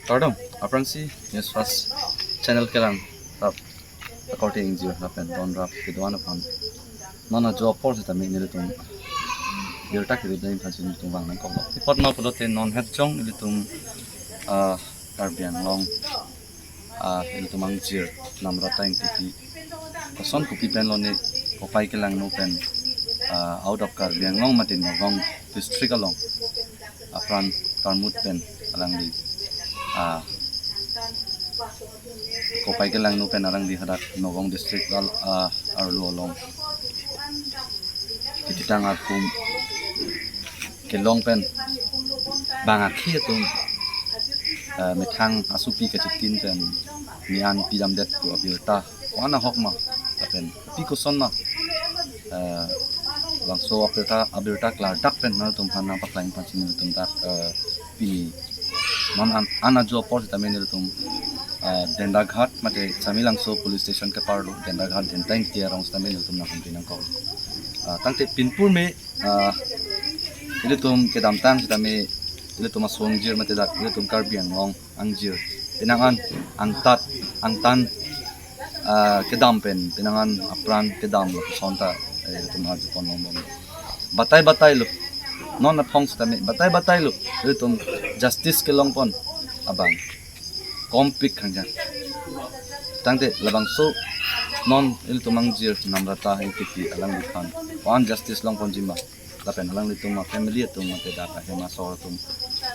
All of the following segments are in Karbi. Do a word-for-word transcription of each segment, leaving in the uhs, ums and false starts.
Kardom, aphrangsi News First channel kelang rap akorte ingjir lapen don rap kedo-an aphan. Non ajo apor sitame nelitum birta kiri dai aphansi nelitum vang nangkoklo. Apot ma pulote non het jong nelitum, ah, Karbi Anglong, ah, nelitum angjir Namrata Engtipi koson kopi pen lone kopai kelangno pen, ah, out of Karbi Anglong mate Nagaon district along apran karmut pen alangli, ah, kopai kelangno pen alangli hadak Nagaon district al, ah, arlo along ketitang arpum kelong pen bang akhi atum, ah, methang asopi kachitin pen mi-an pidamdet pu abirta ko-an ahok ma lapen pi koson ma, eh, labangso abirta, abirta klardak pen nangtum aphan nangpaklang aphansi nelitum dak, eh, pini non an, an ajo apor sitame nelitum, eh, Dendaghat mate Samelangso police station keparlo Dendaghat Denta Engti arong sitame nelitum nangkam pinangkok. Eh, tangte pinpur me, eh, ilitum kedamtang sitame ilitum aso angjir mate dak ilitum Karbi Anglong angjir, penang an angtat, angtan, ah, kedam pen, penang an apran kedam lo puson ta, eh, ilitum arjupon longbom. Batai batai lo, non aphong sitame batai batai lo, ilitum justice kelongpon abang kompik khangja. Tangte labangso non ilitum angjir Namrata Engtipi alangliphan ko-an justice longponji ma lapen alanglitum a family atum mate dak ahem asor atum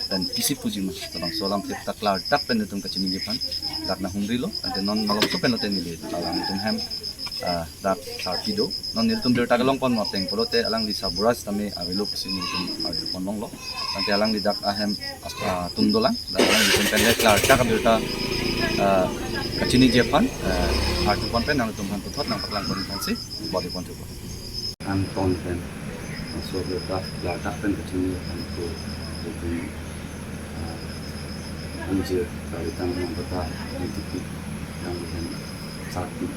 pen pisi puji ma, labangso alam thip ta klardak pen nelitum kachiniji aphan dak nanghumrilo. Tangte non malomso pen lote neli alangtum hem, ah, dak sarpi do. Non nelitum birta kelongpon ma ateng pulote alangli sabura sitame avelo pusi nelitum arjupon longlo. Tangte alangli dak ahem as, ah, atum dolang, dak alanglitum pen le klardak abirta, ah, kachiniji aphan, ah, arjupon pen nangtum aphan puthot nangpaklangpon aphansi body pon thupo. Anton pen, so birta klardak pen kachini pen ko, ko, ah, angjir kalitang Namrata Engtipi yang pen sarpi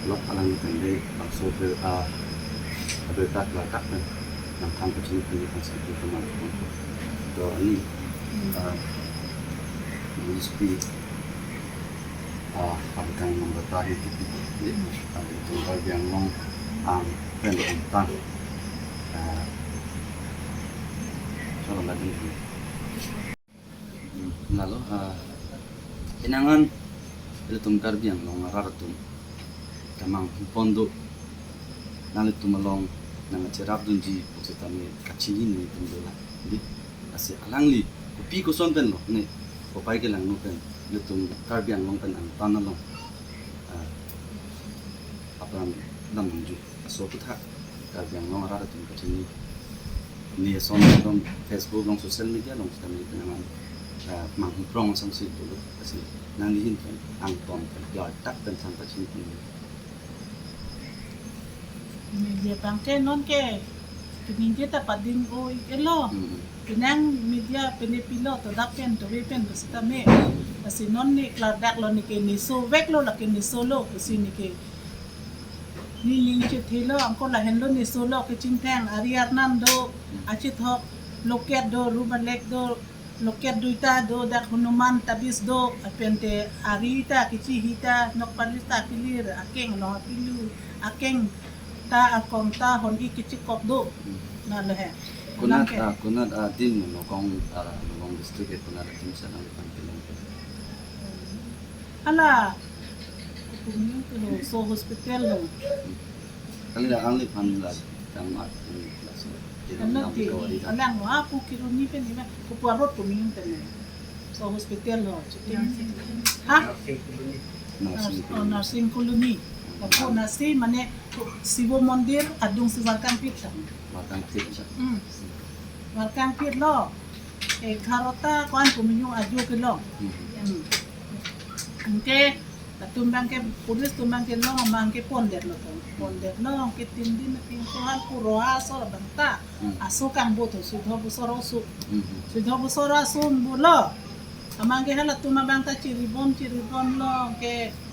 lok alang pen dei bangso ber, ah, birta klardak pen nangthan kachini pen nangthan sarpi teman ko. To ani, ah, Ministry, ah, Karbi Anglong Namrata Engtipi, ah, ilitum Karbi Anglong ang pen angtan, ah, salam lagi. Lalo, ah, penang an ilitum Karbi Anglong arat atum kamang pon do, nanglitum along nangcherap dunji pusitame kachini nelitum dolang. Di, lasi alangli kopi koson pen lone kopai kelangno pen ilitum Karbi Anglong pen angtan along, ah, apran dam nangji aso aputhak Karbi Anglong arat atum kachini. Ne son along Facebook along social media along sitame penang an, ah, manghuprong asonsi dolo, lasi nangli ahin pen angton pen klardak pen than kachini pen. Media abang ke non ke, peningje ta pading o-iklo. Hmm. Penang media pene pilo to dak pen to ve pen pusitame. Lasi non ne klardak lo ne ke ne sovek lo, lake ne solo pusi ne ke. Ne ning chethelo, angko lahenlo ne solo kechingthang, ari arnan do, achethok, loket do, rubalek do, loket duita do, dak Hanuman tabis do, lapen te ari ta, kechihi ta, nok palis ta, kelir, akeng lo, pilu, akeng ta, akong ta, hon-ik kechikok do. Hmm. Na lo he. Konat, Nang ke. Ah, konat, ah, adim Nagaon, ah, Nagaon district ke konat adim sa nangliphan kelong ke? Hala, kopi adim ke lo, so hospital lo. Hmm. Kali la, alangliphan la, tang mat, hmm, la so. Alang ti, alang wa pu kiruni pen ni ma, kopi arot kopi adim pen ni. So hospital lo, chitin. Ha? Nursing Oh, colony. Nursing colony. Opo nasi mane Sibo Mondir adungsi Warkangpit ta. Warkangpit ta. Hmm. Warkangpit lo. Egarota ko-an kopi adim ajo kelong. Hmm. Hmm. Anke latum abang ke police atum abang ke long, amang ke pondetlo to. Pondetlo, anke tin din tin ko hal puro asor abang ta. Hmm. Aso kangbo to, suidho busor aso. Hmm. Suidho busor aso pulo. Amang ke halatum abang ta chiribom, chiribom lo, anke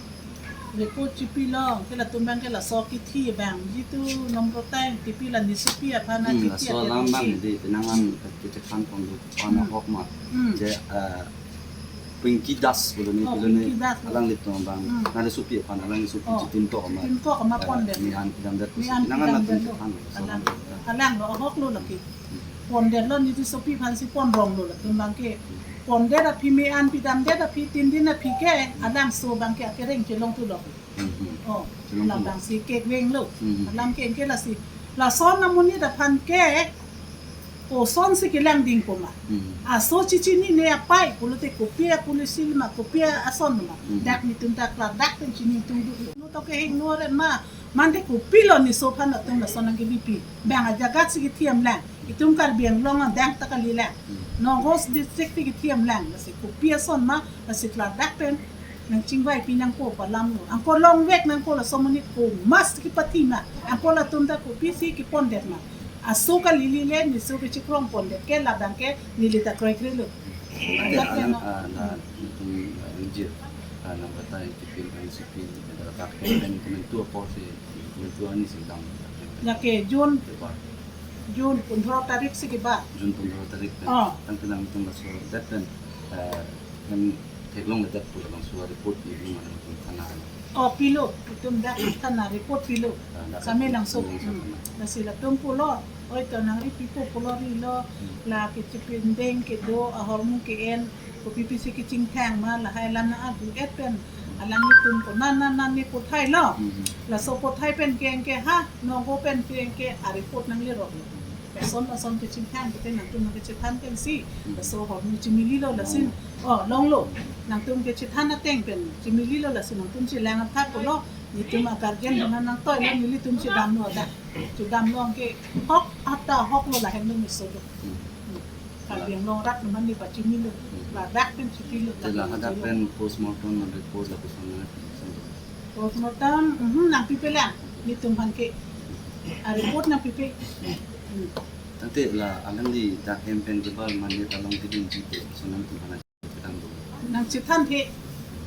report chipilo, anke latum abang ke laso kithi abang, jitu Namrata Engtipi la nesopi aphan Hmm, kithi laso alam abang si. Di, penang an, eh, kecekhan pon do, pan Hmm. ahok ma. Hmm. Je, eh, Pinky Das pulo ni, oh, pulo ni, Pinky Das. Alanglitum abang, hmm, nangli sopi aphan, alangli sopi, oh, chitin to ama. Chitin to ama, eh, pondet. Ne an pidamdet, ne an nangan pidamdet atum lo. Aphan, so alang, alang lo, ahok lo lake. Hmm. Pondet lo, neli sopi aphan si ponrong lo latum abangke. Hmm. Pondet aphi, ne an pidamdet aphi, tin din aphi ke, alangso abangke akereng chelong tu lo. Hmm, hmm. Oh, chelong tu lo. Labang si kekveng lo. Hmm. Alam ke anke lasi. Lason amonit aphan ke, kosonsi kelang ding poma. Hmm. Aso chichinine apei pulote kopi apolicy ma, kopi ason ma. Hmm. Dak netum ta klardak pen chini tung du. No to kehingno ren ma. Mande kopilo neso aphan atum lason nangkebipi. Bang ajagat si kethiam lang. Itum Karbi Anglong adang ta kali lang. Hmm. Nonghos district si kethiam lang. Lasi kopi ason ma, lasi klardak pen nangchingvaipi nangpo pu alam lo. Anke longvek nangpo, laso amonit komat si kepathi ma. Anke latum ta kopisi kepondet ma. Aso kali lile, neso kechikrong pondet ke labang ke neli ta kroikre lo. Ante alang, ah, la, hmm, itum, ah, ingjir, ah, nang kata yang tipin, yang sipin, ada tak pen, pen, pen, tu apa si, pen, tu ani sedang. Lake June, Kepa. June pondro tarik si kebat. June pondro tarik pen. Oh. Tangte nangtum laso det pen, eh, kan theklongledet pu labangso report ni itum alang itum thana. Oh, pilo, itum dak thana report pilo. Ah, dak same report langso. Pilo langso. Hmm. Thana. Lasi latum pulo, oi to nangripipo pulo rilo, hmm, la kechipindeng kedo, ahormu ke-en, kopi pisi kechingthang ma, lahai alam nang-adu-et pen, alanglitum ko nan nan nan ne pothai lo. Hmm. Laso pothai pen ke anke ha, nongo pen ke anke areport nanglerok lo. Lason lason kechingthang ke pen nangtum nangkechethan pensi. Hmm. Laso ahormu chimili lo lasi. Oh. Oh, longlo. Nangtum kechethan ateng pen chimili lo lasi nangtum chelang aphan pulo. Netum a-guardian nang nangtoi lo, nelitum chedam lo dak. Chedam lo anke ahok, ata ahok lo lahenlo neso do. Hmm. Hmm. Karbi Anglong arat atum mane pachini lo. Hmm. Ladak pen chipilo. Te la hadak pen postmortem report lapuson na. Postmortem, mhm, nangpipe lang. Netum aphan ke areport nangpipe. Hmm. Tangte la alangli dak hem pen kebar mane ta long kedun ji te, so nangtum aphan kedam do. Nangchethan the,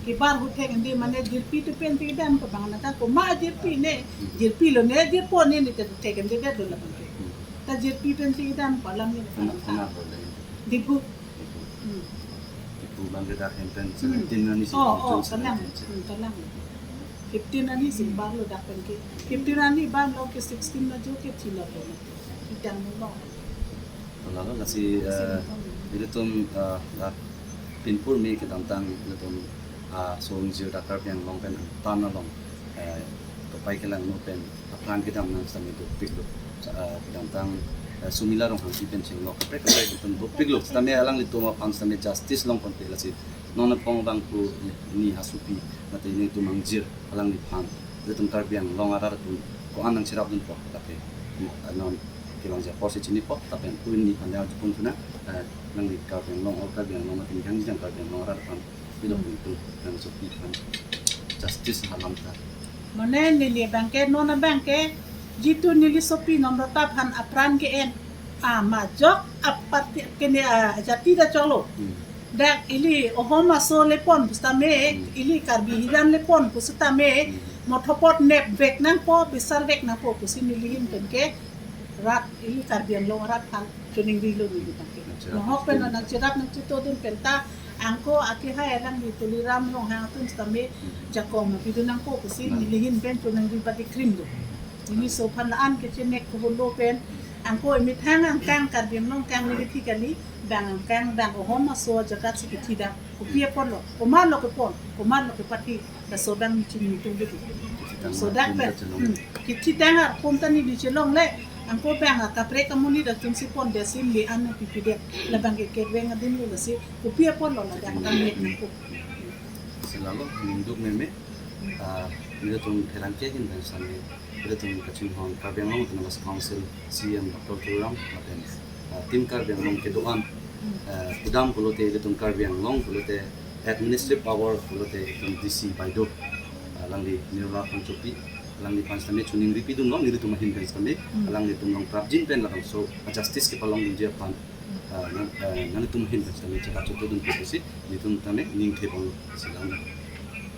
kebar ahut thek ande mane jirpi tu pen kedam ke bang nata komat jirpi ne, jirpi lo ne, jirpo ne ne te thek ande det lo labang ke. Hmm. Ta jirpi pen kedam pu alam ne. Kona, kona lo le. Diphu. Diphu. Hmm. Diphu abang ke dak hem pen, hmm, seventeen arni si, oh, oh, June kalang. Seventeen si. Hmm, kalang. Fifteen arni si bar lo dak pen ke. Fifteen arni bar lo ke sixteen na jo ke thi lo. Kedam lo. Lalo lasi, eh, ilitum, eh, dak pinpur me kedamtang ilitum, ah, so ingjir dak Karbi Anglong pen tan along, eh, kapai kelangno pen apran kedam nang sitame dopik lo. Sa-, eh, kedamtang, eh, Sumila Ronghangpi pen chenglok kaprek kaprek ilitum dopik lo. Sitame alanglitum aphan sitame justice longponpe lasi. Non apong abang pu ne asopi, mate netum angjir alangliphan. Ilitum Karbi Anglong arat atum ko-an nangcherapdunpo, lake, eh, non kelang ja apor si chinipo, lapen pu nephan jangpon thuna, eh, nangli Karbi Anglong, all Karbi Anglong, mate nihang jang Karbi Anglong arat aphan, pilo, hmm, pu nangsopi aphan justice alam ta. Mane neli abang ke, non abang ke, jitu neli sopi Nomrata aphan apran ke-en, ah, majok apati kene, ah, jati ta cholo. Hmm. Dak ili ahom aso lepon pusitame, hmm, ili Karbi hiran lepon pusitame, hmm, mothopot nepvek nangpo, bisarvek nangpo pusi neli ahin pen ke rat ili Karbi Anglong arat aphan choningrilo neli abang ke. Nangcherap. Nahok pen nangcherap nangchetodun pen ta anke akehai alangli Tuliram Ronghang atum sitame, hmm, jakong nangpidun nangpo pusi, hmm, neli ahin pen choningri badi krim do. Neliso aphan la-an kechenek keholo pen, anke emethang angkang Karbi Anglong kang neli thi kali, bang angkang bang ahom aso ajagat si kethi dak. Kopi apotlo, komatlo kepon, komatlo kepathi, laso abang neli chini tung gitu. Laso dak pen, hmm, kethitang arpum ta neli chelongle, anke bang akaprek amonit atum si pondet si le an nangpipedet, labang ke kekveng adin lo lasi, kopi apotlo ladak abang nek nangpo. Lasi lalo, ningduk meme, ah, nelitum pherangke ahin pen sitame, ilitum kachinghon Karbi Anglong Autonomous Council C E M Doctor Tuliram, lapen, ah, Team Karbi Anglong kedo-an, ah, kedam pulote ilitum Karbi Anglong pulote administrative power pulote ilitum D C baido, ah, alangli Nirmala Phangchopi, alangliphan sitame choningripidunlo, nelitum ahin pen sitame, hmm, alanglitum along prapjin pen labangso, ah, justice kepalongdunji aphan, ah, nang, ah, nanglitum ahin pen sitame chekap chetodunpo pusi, nelitum tame ning thepon lo, lasi la-an.